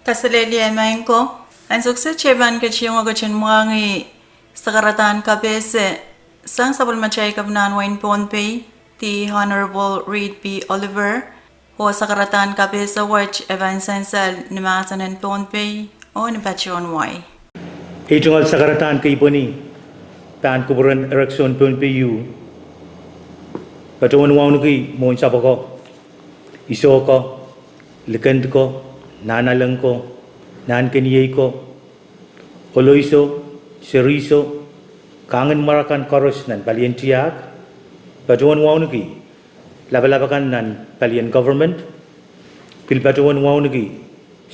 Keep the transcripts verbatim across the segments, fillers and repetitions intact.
Kaselehlie maing ko. Ansou kiset I pahn ketin, I ketin mwahngih sakaradahn kapehse sang sapwellimatail Kepinahn Wehin Pohnpei, the Honorable Reed P. Oliver, oh sakaradahn kapehse wet e pahn sansal ni mahsen en Pohnpei oh ni patohwen wai. Ei tungoal sakaradahn keipweni pahn kupwuren Erekiso en Pohnpei ieu: patohwen wauneki mwohn sapwoko, iso ko, likend ko, nahnalek ko, nahnkeniei ko, olohiso, serihso, kahngen mwarek kan koaros nan palien tiahk. Patohwen wauneki lapalap akan nan palien government, pil patohwen wauneki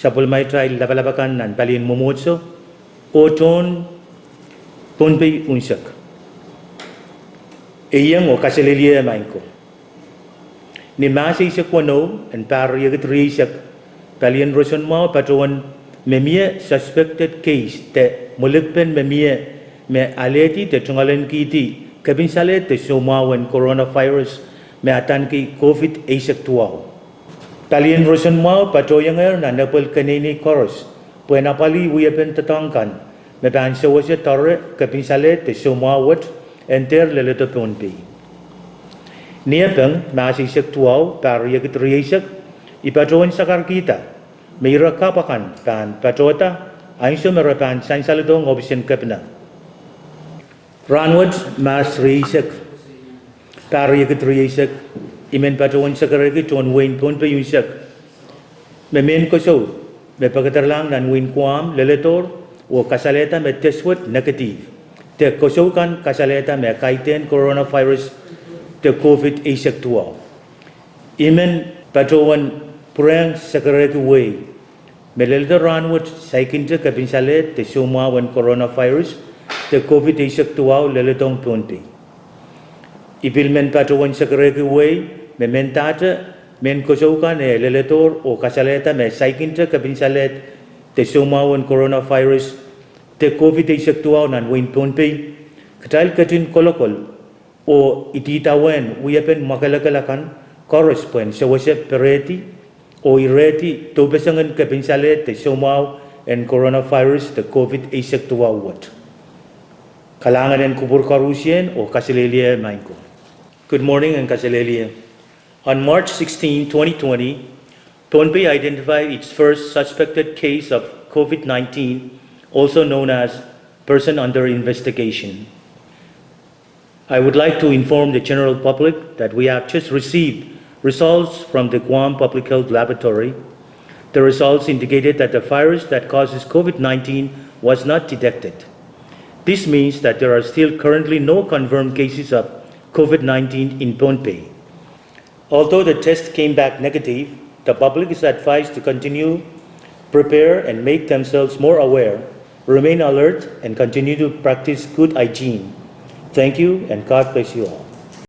sapwellimatail lapalap akan nan palien mwomwohdiso, oh tohn Pohnpei unsek. Ei iang oh kaselehlie maing ko. Ni Mahs eisek weneu en pahr riekid rieisek, palien roson mwahu patohwen me mie suspected case de mwelikpen me mie me alehdi de tungoalenkihdi kepin salehd de soumwahu en coronavirus me adaneki COVID eisek duwau. Palien roson mwahu patohiengehr nan epwel keneinei koaros pwehn apwalih wiepen doadoahk kan me pahn sewese doare kepin salehd de soumwahu wet en dehr leledo Pohnpei. Ni Epeng, Mahs eisek duwau, pahr riekid rieisek, I patohwen sakarkihda me ire kapw akan pahn patohda ansou me re pahn sansaledohng ohpis en Kepina. Rahnwet, Mahs rieisek, pahr riekid rieisek, I men patohwen sekerehki tohn Wehin Pohnpei unsek me mehn kosou me pekederlahng nan wehin Guam leledohr oh kasalehda me test wet negative, de kosou kan kasalehda me kaidehn coronavirus de COVID eisek duwau. I men patohwen pwurehng sekerehki wehi me leledo rahnwet saikinte kepin salehd de soumwahu en coronavirus de COVID eisek duwau leledohng Pohnpei. I pil men patohwen sekerehki wehi me mendahte mehn kosou kan eh leledohr oh kasalehda me saikinte kepin salehd de soumwahu en coronavirus de COVID eisek duwau nan wehin Pohnpei, kitail ketin kolokol oh idawehn wiepen mwakelekel akan koaros pwehn sewese perehdi oh irehdi doupesengen kepin salehd de soumwahu en coronavirus de COVID eisek duwau wet. Kalahngan en kupwur koarusie oh kaselehlie maing ko. Good morning and kaselehlie. On March sixteen, twenty twenty, Pohnpei identified its first suspected case of COVID nineteen, also known as person under investigation. I would like to inform the general public that we have just received results from the Guam Public Health Laboratory. The results indicated that the virus that causes COVID nineteen was not detected. This means that there are still currently no confirmed cases of COVID nineteen in Pohnpei. Although the test came back negative, the public is advised to continue prepare and make themselves more aware, remain alert, and continue to practice good hygiene. Thank you, and God bless you all.